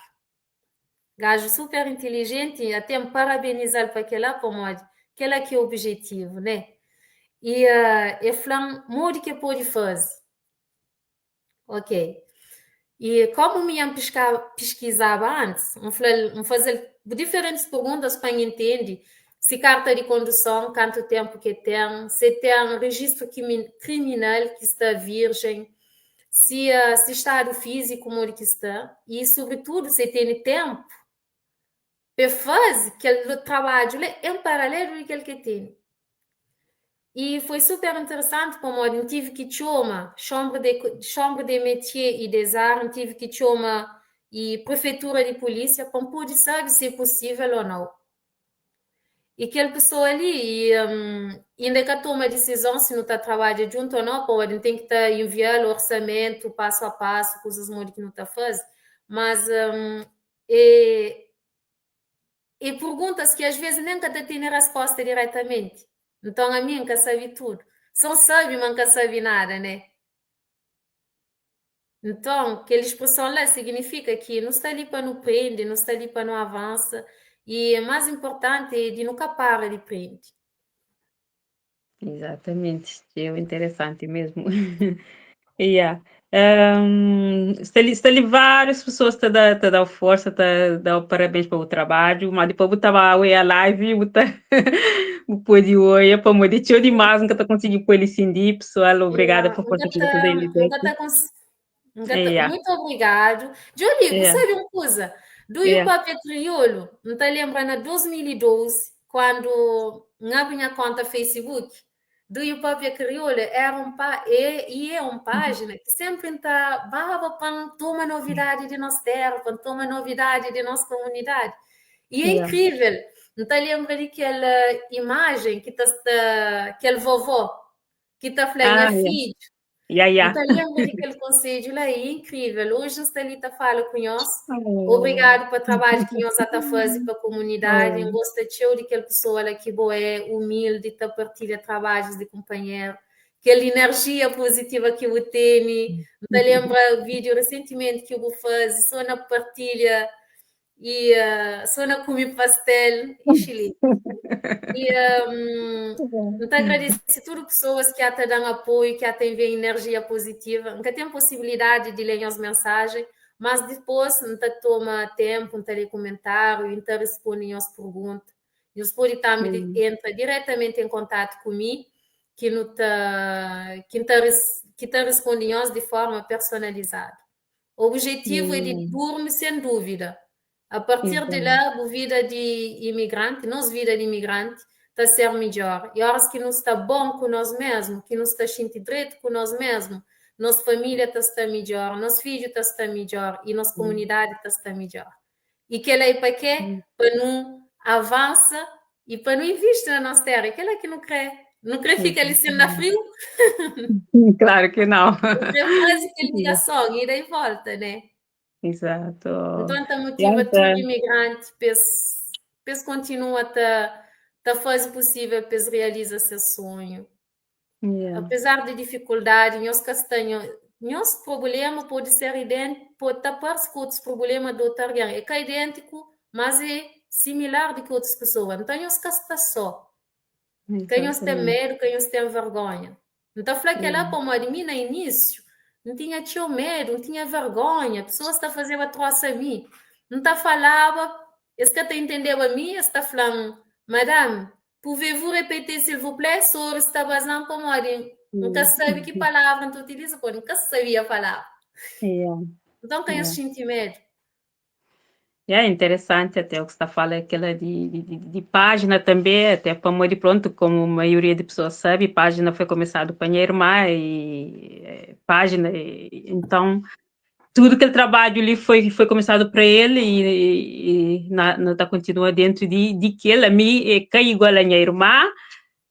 Gaju super intilijenti, até N parabeniza-l pa kel-la, pamodi kel-la ki é obijetivu, né? I el fla-m modi ki el pode faze. Ok. I kómu mi N piskizaba antis, N fla-l, N faze-l diferentis perguntas pa N intende si karta di konduson, kantu ténpu ki el ten, si el ten rejistu kriminal ki sta virjen, si si stadu fíziku modi ki sta i sobritudu si el tene ténpu pa el faze kel trabadju la en paralelu di kel ki el tene. I foi super interesanti pamodi N tive ki txoma Chambre de Chambre des Métiers et des Arts, N tive ki txoma i prefeitura di polísia pa N pode sabe si é posível ou nau. I kel pessoa li i, inda ka toma disizon si nu ta trabadja djuntu ou nau, pamodi N ten ki ta envia-l orsamentu pasu a pasu, kuzas modi ki nu ta faze. Mas é é perguntas ki às vezes nen ka ta tene resposta diretamenti. Nton ami N ka sabe tudu. So N sabe ma N ka sabe nada, né? Nton, kel spreson la signifika ki nu sta li pa nu prende, nu sta li pa nu avansa i más inportanti é di nu ka para di prende. Exatamente, é interessante mesmo. Yeah. Está ali várias pessoas te dá, te dá força, te dá parabéns pelo trabalho, mas depois botava a live, bota pode oi, para me deixou demais, nunca te consegui pôr ele sim, pessoal, obrigada por força que você deu. Muito obrigado. Jolie, yeah. sabe uma coisa? Do yeah. Papel Crioulo, não te lembra na 2012, quando na minha conta Facebook, do Papel Crioulo era um pa, e é uma página que sempre está baba para tomar novidade de nossa terra, para tomar novidade de nossa comunidade. E é incrível. Não te lembra daquela imagem que está aquele vovó que está falando, minha filha. Yeah. Então, lembro daquele conselho lá, é incrível. Hoje está ali a fala com nós. Obrigado pelo trabalho que nós está fazendo para a comunidade. Eu gosto de daquela pessoa lá que boa é humilde, está partilha trabalhos de companheiro. Aquela energia positiva que eu tenho. Então, lembra o vídeo recentemente que eu vou fazer, só na partilha e só na comer pastel e chile. E então agradeço a todas as pessoas que até dão apoio, que até enviam energia positiva. Nunca tem possibilidade de ler as mensagens, mas depois não toma tempo, não lê comentário, não responde as perguntas. E os pode também entra diretamente em contato comigo, que não tá, que tá, que tá responde de forma personalizada. O objetivo é de dormir sem dúvida. A partir de lá, a vida de imigrante, nossa vida de imigrante, está a ser melhor. E horas que não está bom com nós mesmos, que não está sentindo direito com nós mesmos, nossa família está está melhor, nosso filho está está melhor e nossa comunidade está está melhor. E que ela é para quê? Para não avança e para não investir na nossa terra. Aquela que não quer. Não quer ficar ali sendo na frio? Claro que não. Não quer fazer aquela ligação, ida e volta, né? Exato. Então, tá motiva todo imigrante, pes continua a tá fazer o possível para realizar seu sonho. Apesar de dificuldade, nós castanho, nosso problema pode ser idêntico, pode tapar com outros problemas do outro alguém. É que é idêntico, mas é similar de que outras pessoas. Então, nós está só. Quem nós tem medo, quem nós tem vergonha. Então, falei que lá, como a mim, no início, não tinha tinha medo, não tinha vergonha, a pessoa está fazendo a troça a mim. Não está falava, esse que está entendendo a mim, está falando, madame, pouvez-vous répéter, s'il vous plaît, sobre está basando como nunca sabe que palavra tu utiliza, pô, nunca sabia falar. Então, quem sente medo? É interessante até o que está falando, aquela de página também, até para de pronto, como a maioria de pessoas sabe, página foi começado para minha irmã e página, e, então tudo aquele trabalho ali foi começado para ele e na tá continua dentro de que ele a mim é que igual a minha irmã,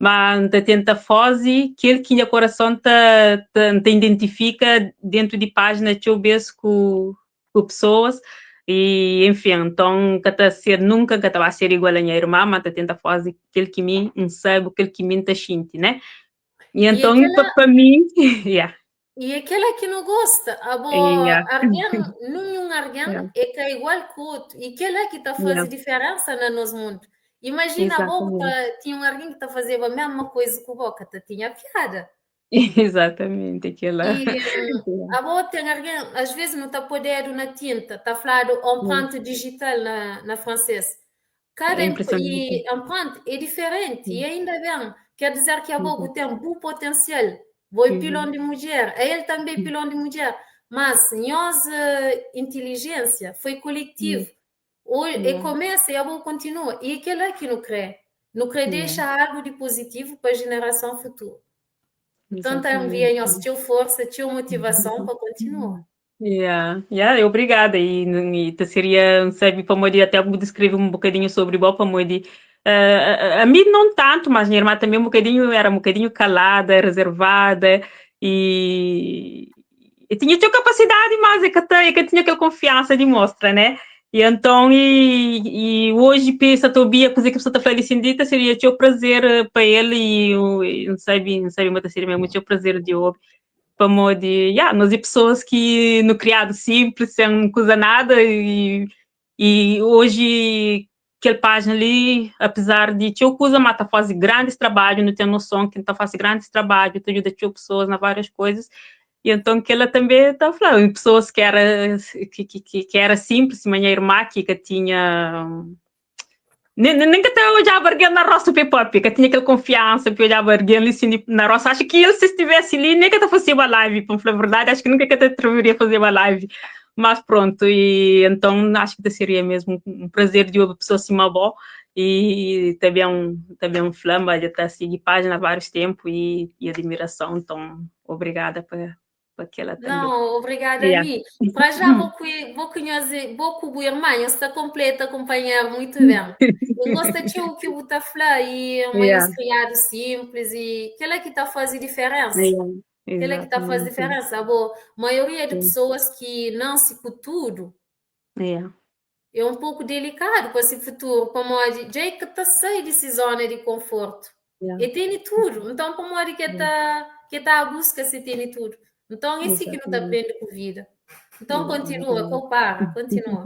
mas tá tenta fazer que ele que coração tá, tá, tá identifica dentro de página que eu vejo com pessoas. E, enfim, então, que tá ser, nunca que tá ser igual a minha irmã, mas tá tenta fazer aquilo que mim não sabe, aquilo que mim tá sente, né? E então, para mim, yeah. E aquela que não gosta, a boa, alguém, nenhum alguém é que é igual que o outro, e aquela que está a fazer diferença no nosso mundo. Imagina a boa, tá, tinha um alguém que está a fazer a mesma coisa que o boca, tá, tinha piada. Exatamente, aquela. E a boa tem alguém, às vezes não está podendo na tinta, está falando empreinte digital na francês. Cada É impressionante. e empreinte é diferente, e ainda bem, quer dizer que a boa tem um bom potencial. Vou pilão de mulher, ele também pilão de mulher, mas nossa inteligência foi coletivo. Hoje, e começa e a boa continua. E aquilo é que não crê. Não crê deixa algo de positivo para a geração futura. Então, também, nós tinha força, tinha motivação para continuar. Yeah, yeah, obrigada. E te seria, sabe, pamodi até bu descreve um bocadinho sobre bo, pamodi a mim não tanto, mas minha irmã também um bocadinho, era um bocadinho calada, reservada e tinha sua capacidade, mas é que tinha aquela confiança de mostra, né? E então, e hoje pensa, Tobia, coisa que a pessoa está falando assim, dita, seria teu prazer para ele e não sabe, mas seria mesmo teu prazer de ouvir. Pamodi, yeah, nós é pessoas que no criado simples, sem coisa nada, e hoje aquela página ali, apesar de teu coisa, mata faz grandes trabalhos, não tem noção que está fazendo grandes trabalhos, te ajuda teu pessoas na várias coisas, e então que ela também está falando, pessoas que era que era simples, minha irmã que tinha nem que até olhava alguém na roça pop, que tinha aquela confiança que olhava alguém ali assim, na roça. Acho que ele, se estivesse ali, nem que até fosse uma live, para falar a verdade, acho que nunca que até atreveria a fazer uma live. Mas pronto, e então acho que seria mesmo um prazer de uma pessoa assim, uma boa, e também um flamba, já está a seguir página há vários tempos e admiração, então obrigada por aquela também. Não, obrigada a mim. Para já vou conhecer, vou com o irmão, está completa acompanhar muito bem. Eu gosto de o que o tá falar e uma criado simples e aquela que está fazendo diferença. Aquela que está fazendo diferença. A maioria de pessoas que não se com tudo é um pouco delicado para esse futuro, como a já que está saindo dessa zona de conforto. E tem tudo. Então, como é que tá a busca se tem tudo? Então, esse que não está aprendendo com vida. Então, continua, compara, continua.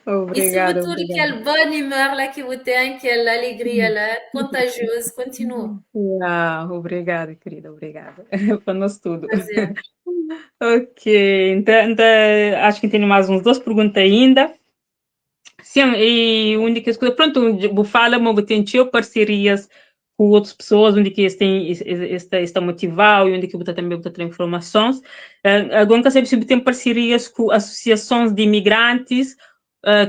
Obrigada, E sobretudo, obrigada. aquele bom humor lá que você tem, aquela alegria lá, contagioso, continua. Ah, obrigada, querida, obrigada. Para nós tudo. Prazer. Ok, então, acho que tenho mais uns duas perguntas ainda. Sim, e onde que as coisas, pronto, vou falar, mas tem parcerias com outras pessoas, onde que eles têm esta motivar e onde que você também você tem informações. Agora, sabe se tem parcerias com associações de imigrantes,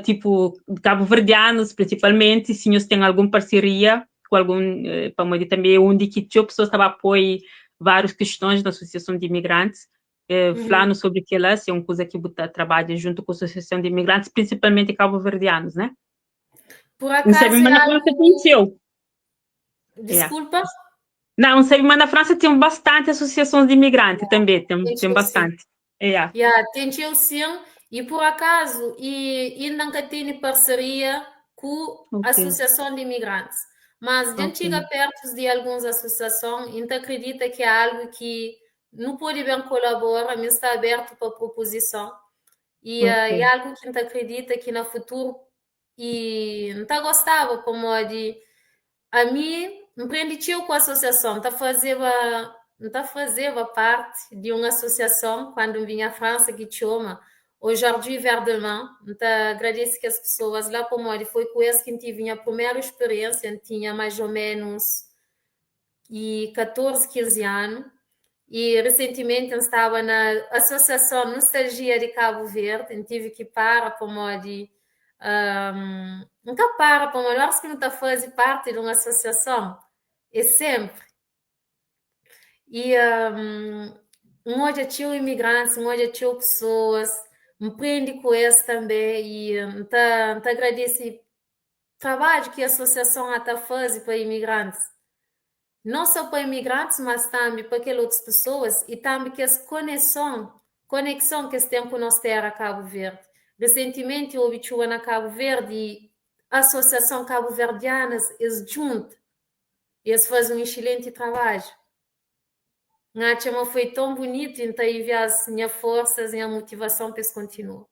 tipo cabo-verdianos, principalmente, se nós tem alguma parceria com algum, para também onde que tinha pessoas estava apoio várias questões da associação de imigrantes, falando sobre aquilo, se é uma coisa que você trabalha junto com a associação de imigrantes, principalmente cabo-verdianos, né? Por Não sabe, acaso mas é na França algo tem seu. Desculpa? Yeah. Não, não sei, mas na França tem bastante associações de imigrantes também, Tem tem sim. bastante. Yeah. Yeah, tem eu sim, e por acaso, e ainda nunca tenho parceria com a Associação de Imigrantes, mas a gente chega perto de algumas associações, então acredita que é algo que não pode bem colaborar, mas está aberto para proposição, e, é algo que a gente acredita que no futuro, e não tá gostava, como de, a mim, empreendi com a associação, tá fazendo, tá fazendo parte de uma associação quando vim à França que chama Aujourd'hui vers Demain. Então, agradeço que as pessoas lá, como ele foi com esse que tive a primeira experiência, tinha mais ou menos e 14, 15 anos, e recentemente eu estava na Associação Nostalgia de Cabo Verde, eu tive que parar como de, nunca para, como eu acho que não tá fazendo parte de uma associação, é sempre. E um hoje tinha imigrantes, um hoje tinha pessoas, empreende com esse também, e tá agradeço o trabalho que a associação está fazendo para imigrantes. Não só para imigrantes, mas também para aquelas outras pessoas, e também que as conexão que eles têm com a nossa terra Cabo Verde. Recentemente, houve chuva na Cabo Verde e a Associação Cabo-Verdianas, eles juntam, eles fazem um excelente trabalho. Ngacha foi tão bonito, então enviar as minhas forças e a motivação para eles continuar.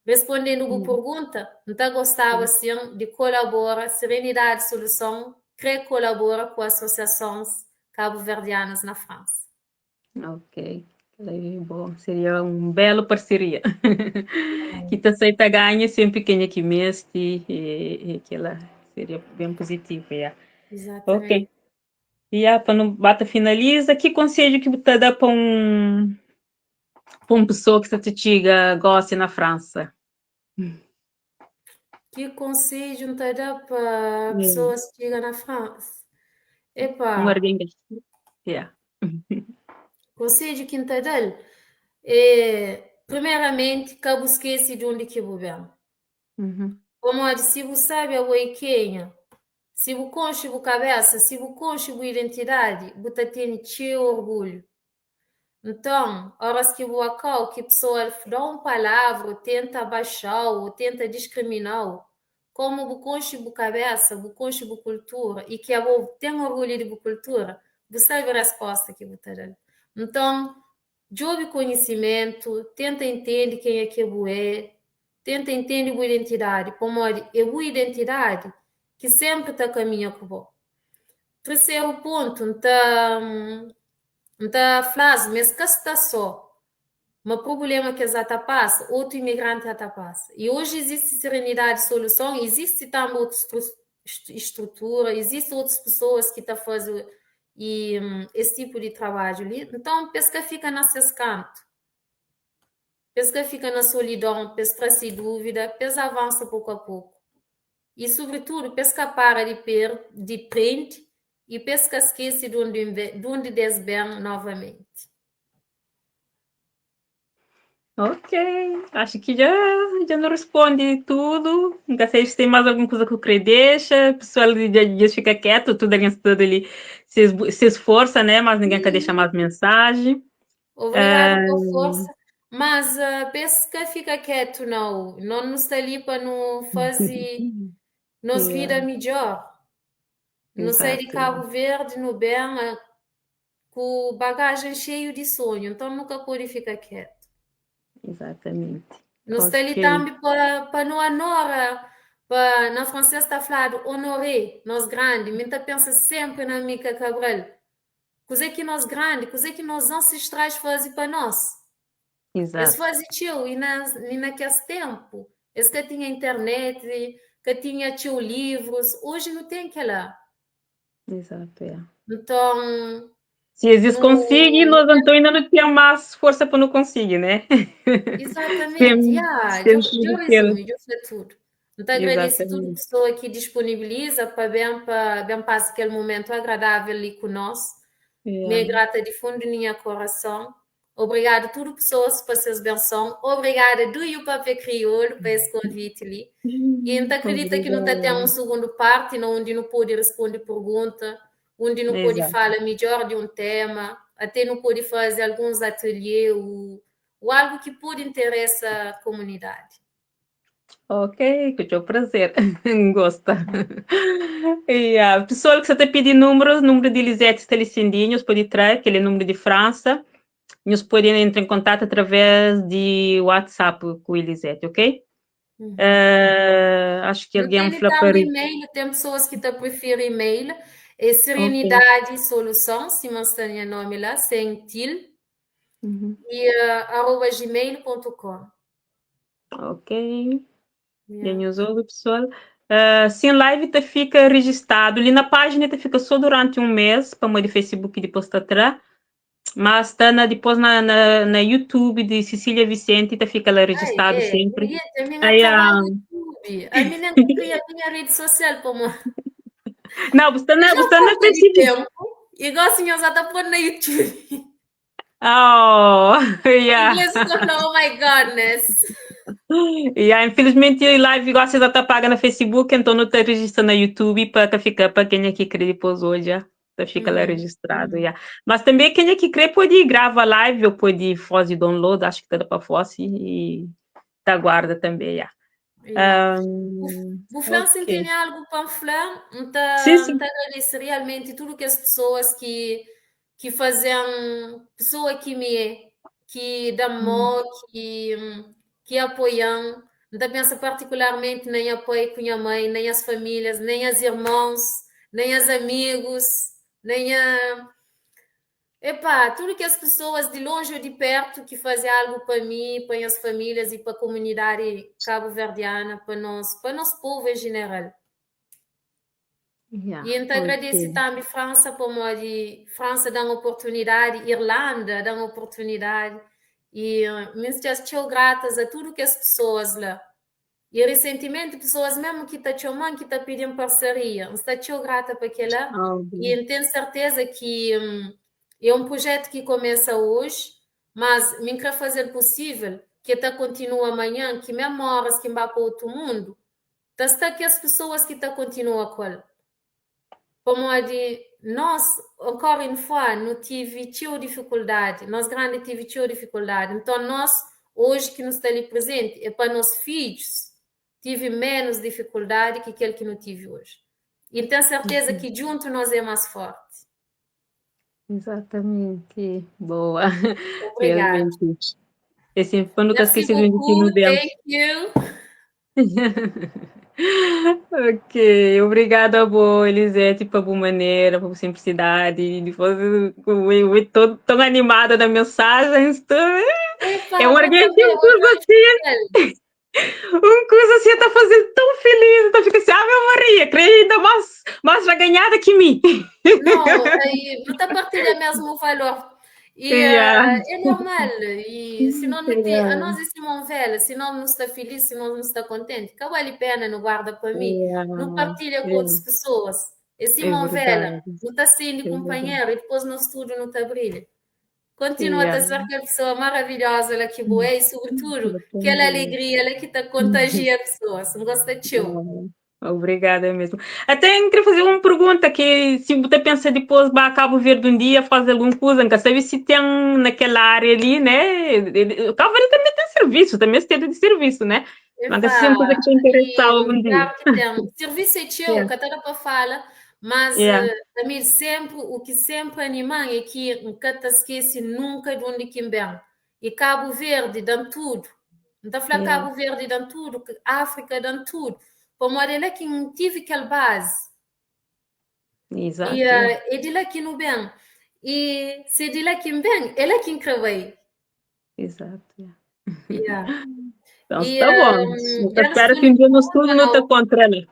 Respondendo a pergunta, então gostava sim de colaborar, Serenidade Solução, quer colabora com associações cabo-verdianas na França. Ok, bom, seria um belo parceria. Que te aceita ganha sempre quem aqui mestre e aquela seria bem positivo, yeah. Ok. E yeah, para não bata finaliza, que conselho que você dá para uma pessoa que te chega gosta na França? Que conselho te dá para pessoas que chegam na França? Epa. Um alguém que Yeah. Conselho que te dá é, Primeramenti, ka bu skese di undi ki bu ben. Pamodi si bu sabe abo é kenha, si bu konxe bu kabésa, si bu konxe bu identidadi, bu ta tene txeu orgulhu. Nton, óras ki bu akau ki pesoa da un palavra ô tenta abaxa-u ô tenta diskrimina-u, komu bu konxe bu kabésa, bu konxe bu kultura i ki abo ten orgulhu di bu kultura, bu sabe resposta ki bu ta da-l. Nton, djobe konhisimentu, tenta intende kenha ki bu é, tenta intende bu identidadi, pamodi é bu identidadi ki sénpri ta kaminha ku bo. Triseru pontu, N ta N ta fla-s ma es ka sta sô, ma prubléma ki es ata pasa, otu imigranti ata pasa. I oji izisti Serenidadi Soluson, izisti tanbe otus strutura, izisti otus pesoas ki ta faze es tipu di trabadju li. Nton, pa es ka fika na ses kantu, pa es ka fika na solidon, pa es tra se dúvida, pa es avansa poku a poku. I, sobritudu, pa es ka para di di prende i pa es ka skese di undi des ben novamenti. Ok, acho que já, já não responde tudo. Nunca sei se tem mais alguma coisa que eu queria deixar. Pessoal já, já fica quieto, tudo alguém tudo ali se, se esforça, né? Mas ninguém quer deixar mais mensagem. Obrigado pela força. Mas penso que fica quieto, não. Não nos está ali para não fazer nos vida melhor. Não sai de Cabo Verde, no bem, com bagagem cheio de sonho. Então nunca pode ficar quieto. Exatamente. Não está ali também para não honora, para, na francês está falado honorer, nós grande. Minta pensa sempre na Amílcar Cabral. Coisa que nós grande, coisa que nós ancestrais fazem para nós. Eles fazem tio e naquele tempo, eles que tinha internet, que tinha tio livros, hoje não tem aquela. Exato, é. Então, se eles conseguem, nós então ainda não temos mais força para não conseguir, né? Exatamente, yeah. Eu resumo, eu sei tudo. Então agradeço a toda pessoa que disponibiliza para bem passar aquele momento agradável ali conosco. Me grata de fundo minha coração. Obrigado a todas as pessoas por suas bênçãos. Obrigada do You Papel Crioulo por esse convite ali. E então acredita que não está tendo um segundo parte, onde não pode responder pergunta, onde não pode falar melhor de um tema, até não pode fazer alguns ateliês ou algo que pode interessar a comunidade. Ok, com o prazer. Gosta. E a pessoa que você está pedindo números, número de Elisete está ali cindinho, pode trazer, aquele número de França. Nos podem entrar em contato através de WhatsApp com o Elisete, ok? Acho que alguém falou para e-mail, tem pessoas que tá preferem e-mail. É Serenidade Solução, se mantém o nome lá, sem til, e @gmail.com. Ok. Yeah. ouve, pessoal. Sim, live tá fica registrado ali na página, tá fica só durante um mês, para de Facebook e depois tá atrás. Mas está na, depois na YouTube de Cecília Vicente, tá fica lá registrado Ai, é, sempre. Aí, a YouTube. A minha cria a minha rede social como. Não, você está na Facebook. Tempo, igual o senhor já está pondo na YouTube. Oh, yeah. Inglês oh my goodness. Yeah, infelizmente a live gosta já está paga no Facebook, então não está registrando no YouTube para ficar para quem aqui crê depois hoje. Então fica lá registrado, yeah. Mas também quem aqui crê pode gravar live ou pode fazer download, acho que está para fazer e tá guarda também, yeah. O Flan, se tem algo para falar, então, agradeço realmente tudo que as pessoas que fazem, pessoa que me que dá amor, que apoiam. Então pensa particularmente nem apoio com a mãe, nem as famílias, nem as irmãos, nem as amigos, nem a Epá, tudo que as pessoas de longe ou de perto que fazem algo para mim, para as famílias e para a comunidade cabo-verdiana, para nós, para nosso povo em geral. E então agradeço também França, como a de França dá uma oportunidade, Irlanda dá uma oportunidade, e me estou gratas a tudo que as pessoas lá. E recentemente, pessoas mesmo que estão chamando, que estão pedindo parceria, estou grata para aquela. E tenho certeza que é um projeto que começa hoje, mas me quero fazer possível. ki ta kontinua manhan, ki mesmu horas ki N ba pa otu mundu, ta sta kes pessoas ki ta kontinua ku el. Pamodi nós, encore une fois, nu tive txeu difikuldadi, nós grandi tive txeu difikuldadi. Nton nós, hoje ki nu sta li presenti, é pa nos fidjus tive menos difikuldadi ki kel ki nu tive hoje. E N ten serteza ki djuntu nós é más forti. Exatamente. Boa. Obrigada. Realmente. É sempre para nunca Merci esquecer de onde que beaucoup. nos demos. Thank you. Ok, obrigada, boa, Elisete, pela boa maneira, pela simplicidade, de fazer, eu tô tão animada na mensagem, estou... Epa, É um vou alguém que também, um curso assim, um curso assim, tá fazendo tão feliz, então fica assim, Ave Maria, creio ainda mais ganhada que mim. Não, aí, não tá partilha mesmo o valor. E Yeah. é normal. E se não, não tem, a Yeah. nós é Simão Velha, se não não está feliz, se não não está contente, que vale a pena não guarda para mim, não Yeah. partilha com Yeah. outras pessoas. É É Simão Velha, verdade. não está sendo É verdade. companheiro e depois no estúdio não está brilha. Continua a Yeah. ser aquela pessoa maravilhosa ela que boa e, sobretudo, aquela Exatamente. alegria ela que te contagia a pessoa. Se não gosta de teu. Obrigada mesmo. Até queria fazer uma pergunta que se você pensa depois vai a Cabo Verde um dia fazer alguma coisa, nunca sabe se tem naquela área ali, né? O Cabo Verde também tem serviço, também é de serviço, né? Mas é uma coisa que te interessa algum dia. Claro que tem. Serviço é teu, Yeah. que até para fala, mas também sempre, o que sempre anima é que nunca te esquece nunca de onde que vem. E Cabo Verde dá tudo. Não tá falando Cabo Verde dá tudo, que África dá tudo. Como é lá que não tive aquela base. E é de lá que não vem. E se é de lá que vem, é lá que encravei. Então, E, tá bom. Eu já espero que um dia no estudo não te contra ela.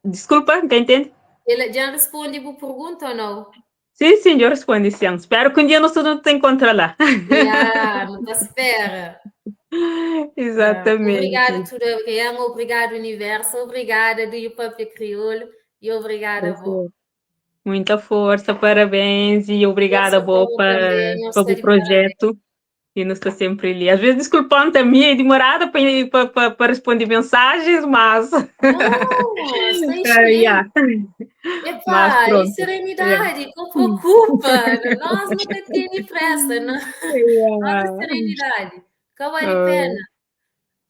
Desculpa, quem entende? Ele já responde a pergunta ou não? Sim, eu respondi, sim. Espero que um dia no estudo não te encontre lá. Yeah, não te espera. Exatamente. Obrigado, tudo bem. Obrigado, universo. Obrigada, do Papi Crioulo. E obrigada, avó. Muita força, parabéns e obrigada, avó, também, eu para sou o de projeto. E não está sempre ali. Às vezes, desculpando também, é demorada para responder mensagens, mas. Não, está excelente. Yeah. Epá, Mas pronto. e serenidade, não preocupa. Nós nunca temos pressa, não? Nós é serenidade. Que vale a pena.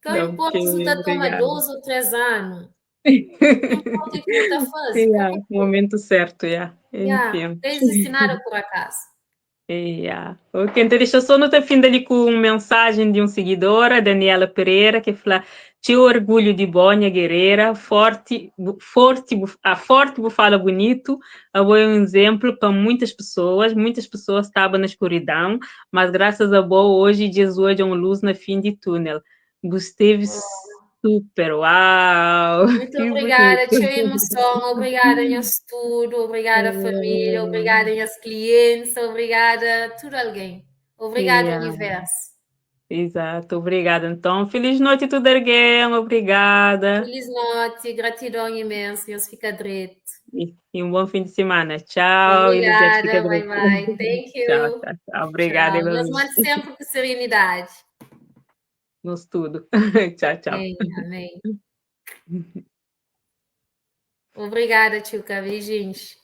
Que importa se você toma obrigada. 2 ou 3 anos. Não importa o que você tá fazendo. Yeah, momento certo, yeah. Yeah, Enfim. não existe nada por acaso. Yeah. Ok, então deixa só no fim dali com uma mensagem de um seguidor, a Daniela Pereira, que fala: Teu orgulho de Bonha Guerreira, forte, forte, a forte fala bonito, a boa é um exemplo para muitas pessoas estavam na escuridão, mas graças a boa hoje Jesus é uma luz na fim de túnel. Gostei super, uau! Muito Que obrigada, bonito. tia emoção, obrigada ao estudo, obrigada à família, obrigada aos clientes, obrigada a tudo alguém. Obrigada, universo. Exato, obrigada. Então, feliz noite, tudo alguém, obrigada. Feliz noite, gratidão imensa, Deus fica direito. E um bom fim de semana. Tchau, Elisete, fica Obrigada, bye direito. bye. Thank you. Tchau, tchau, tchau. Obrigada, Tchau. Deus Heloísa. mande sempre com serenidade. Nos tudo. Tchau, tchau. Amém, amém. Obrigada, Tchuca. Beijinhos.